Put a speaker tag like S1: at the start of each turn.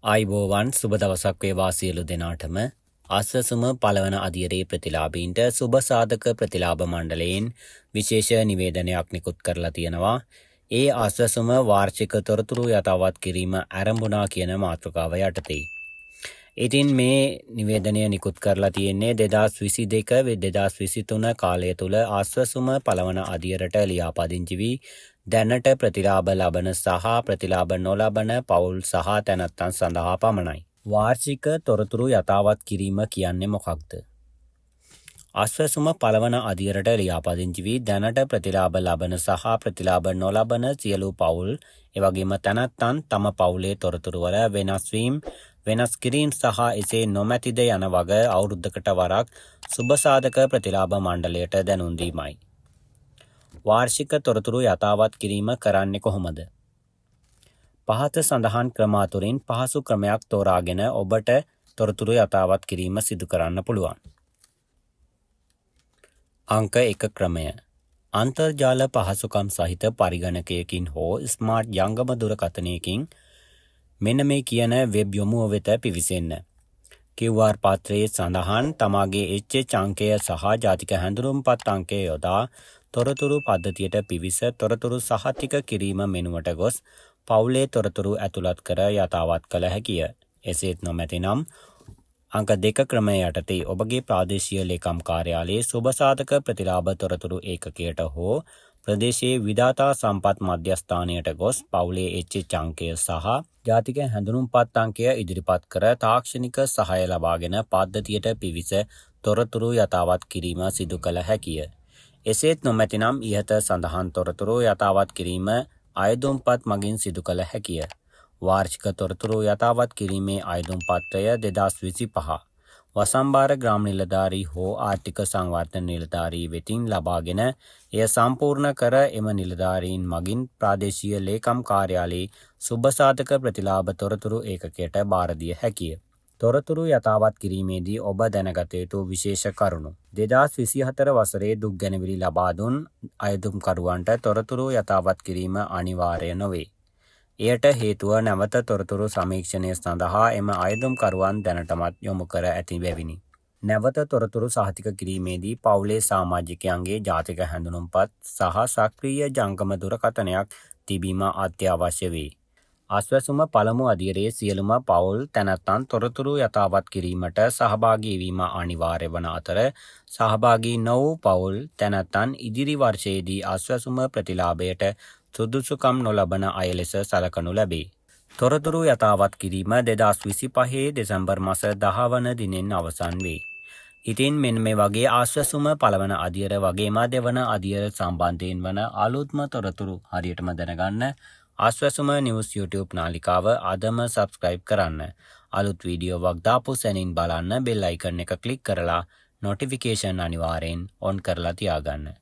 S1: ආයුබෝවන්, සුබ දවසක් වේවා සියලු දෙනාටම. අස්වැසුම පළවන අදියරේ ප්‍රතිලාභීන්ට සුබ සාධක ප්‍රතිලාභ මණ්ඩලයෙන් විශේෂ නිවේදනයක් නිකුත් කරලා තියෙනවා. ඒ අස්වැසුම වාර්ෂික තොරතුරු යථාවත් කිරීම ආරම්භුණා කියන මාතෘකාව යටතේ. ඉතින් මේ නිවේදනය නිකුත් කරලා තියෙන්නේ 2022 2023 කාලය තුල අස්වැසුම පළවන අදියරට ලියාපදිංචි වී දැනට ප්‍රතිලාභ ලබන සහ ප්‍රතිලාභ නොලබන පවුල් සහ තැනැත්තන් සඳහා පමණයි. වාර්ෂික තොරතුරු යථාවත් කිරීම කියන්නේ මොකක්ද? අස්වැසුම පළවන අදියරට ලියාපදිංචි වී දැනට ප්‍රතිලාභ ලබන සහ ප්‍රතිලාභ නොලබන සියලු පවුල්, එවැගේම තැනැත්තන් තම පවුලේ තොරතුරු වල වෙනස් වීම්, වෙනස් කිරීම් සහ එසේ නොමැතිද යන වග අවුරුද්දකට වරක් සුබ සාධක ප්‍රතිලාභ මණ්ඩලයට දැනුම් දීමයි. වාර්ෂික තොරතුරු යථාවත් කිරීම කරන්නේ කොහොමද? පහත සඳහන් ක්‍රම අතුරින් පහසු ක්‍රමයක් තෝරාගෙන ඔබට තොරතුරු යථාවත් කිරීම සිදු කරන්න පුළුවන්. අංක 1 ක්‍රමය. අන්තර්ජාල පහසුකම් සහිත පරිගණකයකින් හෝ ස්මාර්ට් ජංගම දුරකථනයකින් මෙන්න මේ කියන වෙබ් යොමුව වෙත පිවිසෙන්න. QR පත්‍රයේ සඳහන් තමාගේ HH අංකය සහ ජාතික හැඳුනුම්පත් අංකය යොදා තොරතුරු පද්ධතියට පිවිස තොරතුරු සහතික කිරීම මෙනුවට ගොස් පවුලේ තොරතුරු ඇතුළත් කර යථාවත් කළ හැකිය. එසේත් නොමැතිනම් අංක 2 ක්‍රමය යටතේ ඔබගේ ප්‍රාදේශීය ලේකම් කාර්යාලයේ සුබ සාධක ප්‍රතිලාභ තොරතුරු ඒකකයට හෝ ප්‍රදේශයේ විදාතා සම්පත් මධ්‍යස්ථානයට ගොස් පවුලේ HH අංකය සහ ජාතික හැඳුනුම්පත් අංකය ඉදිරිපත් කර තාක්ෂණික සහාය ලබාගෙන පද්ධතියට පිවිස තොරතුරු යථාවත් කිරීම සිදු කළ හැකිය. එසේත් නොමැතිනම් ඉහත සඳහන් තොරතුරු යථාවත් කිරීම අයදුම්පත් මගින් සිදු කළ හැකිය. වාර්ෂික තොරතුරු යථාවත් කිරීමේ අයදුම් පත්‍රය 2025 වසම්බාර ග්‍රාම නිලධාරී හෝ ආර්ථික සංවර්ධන නිලධාරී වෙතින් ලබාගෙන එය සම්පූර්ණ කර එම නිලධාරීන් මගින් ප්‍රාදේශීය ලේකම් කාර්යාලයේ සුබ සාධක ප්‍රතිලාභ තොරතුරු ඒකකයට භාර දිය හැකිය. තොරතුරු යථාවත් කිරීමේදී ඔබ දැනගත යුතු විශේෂ කරුණු. 2024 වසරේ දුක් ගැනවිලි ලබා දුන් අයදුම්කරුවන්ට තොරතුරු යථාවත් කිරීම අනිවාර්ය නොවේ. එයට හේතුව නැවත තොරතුරු සමීක්ෂණය සඳහා එම අයදුම්කරුවන් දැනටමත් යොමු කර ඇති බැවිනි. නැවත තොරතුරු සහතික කිරීමේදී පවුලේ සමාජිකයන්ගේ ජාතික හැඳුනුම්පත් සහ සක්‍රීය ජංගම දුරකථනයක් තිබීම අත්‍යවශ්‍ය වේ. අස්වැසුම පළමු අදියරේ සියලුම පවුල් තැනැත්තන් තොරතුරු යථාවත් කිරීමට සහභාගී වීම අනිවාර්ය වන අතර, සහභාගී නොවූ පවුල් තැනැත්තන් ඉදිරි වර්ෂයේදී අස්වැසුම ප්‍රතිලාභයට සුදුසුකම් නොලබන අය ලෙස සලකනු ලැබේ. තොරතුරු යථාවත් කිරීම 2025 දෙසැම්බර් මස 10 වන දිනෙන් අවසන් වේ. ඉතින් මෙන්න මේ වගේ ආශ්වාසුම පළවන අදියර වගේම දෙවන අදියර සම්බන්ධයෙන් වන අලුත්ම තොරතුරු හරියටම දැනගන්න ආශ්වාසුම නිවුස් YouTube නාලිකාව අදම සබ්ස්ක්‍රයිබ් කරන්න. අලුත් වීඩියෝවක් දාපු සැනින් බලන්න බෙල් අයිකන් එක ක්ලික් කරලා නොටිෆිකේෂන් අනිවාර්යෙන් ඔන් කරලා තියාගන්න.